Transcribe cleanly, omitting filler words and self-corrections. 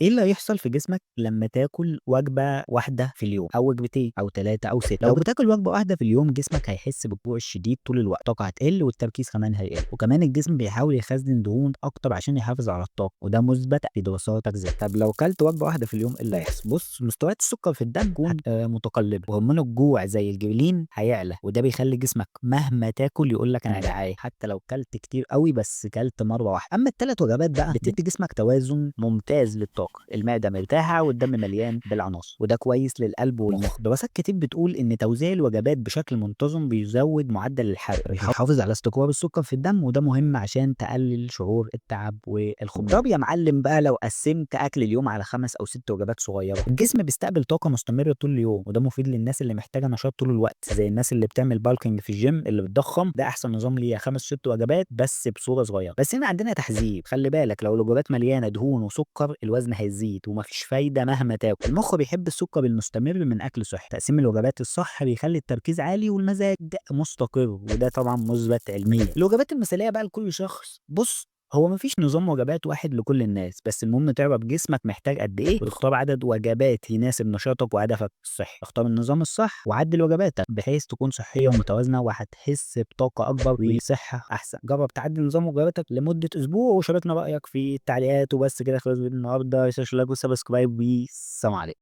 إيه اللي هيحصل في جسمك لمّا تاكل وجبة واحدة في اليوم أو وجبتين أو 3 أو 6؟ لو بتاكل وجبة واحدة في اليوم جسمك هيحس بالجوع الشديد طول الوقت، الطاقة هتقل والتركيز كمان هيقل، وكمان الجسم بيحاول يخزن دهون أكتر عشان يحافظ على الطاقة، وده مثبت في دراسات تغذية. طب لو كلت وجبة واحدة في اليوم إيه اللي هيحصل؟ بُص، مستويات السكر في الدم تكون متقلبة، وهرمون الجوع زي الجريلين هيعلى، وده بيخلي جسمك مهما تاكل يقول لك أنا جعان، حتى لو كلت كتير أوي بس كلت مرة واحدة. أما ال3 وجبات بقى بتدي جسمك توازن ممتاز للطاقة، المعدة مرتاحة والدم مليان بالعناصر، وده كويس للقلب والمخ. دراسات كتير بتقول إن توزيع الوجبات بشكل منتظم بيزود معدل الحرق، بيحافظ على استقرار السكر في الدم، وده مهم عشان تقلل شعور التعب والخمول. طب يا معلم بقى لو قسمت أكل اليوم على 5 أو 6 وجبات صغيرة، الجسم بيستقبل طاقة مستمرة طول اليوم، وده مفيد للناس اللي محتاجة نشاط طول الوقت، زي الناس اللي بتعمل bulking في الجيم اللي بتضخم، ده أحسن نظام ليها 5 6 وجبات بس بصورة صغيرة. بس هنا عندنا تحذير، خلي بالك لو الوجبات مليانة دهون وسكر الوزن هيزيد ومفيش فايدة مهما تاكل. المخ بيحب السكر المستمر من أكل صحي، تقسيم الوجبات الصح بيخلي التركيز عالي والمزاج مستقر، وده طبعا مثبت علميا. الوجبات المثالية بقى لكل شخص، بص هو مفيش نظام وجبات واحد لكل الناس، بس المهم تعرف جسمك محتاج قد ايه وتختار عدد وجبات يناسب نشاطك وهدفك الصحي. اختار النظام الصح وعدل وجباتك بحيث تكون صحية ومتوازنة، وهتحس بطاقة أكبر وصحة أحسن. جرب تعدل نظام وجباتك لمدة أسبوع وشاركنا رأيك في التعليقات. وبس كده خلص فيديو النهارده، like و subscribe والسلام عليكم.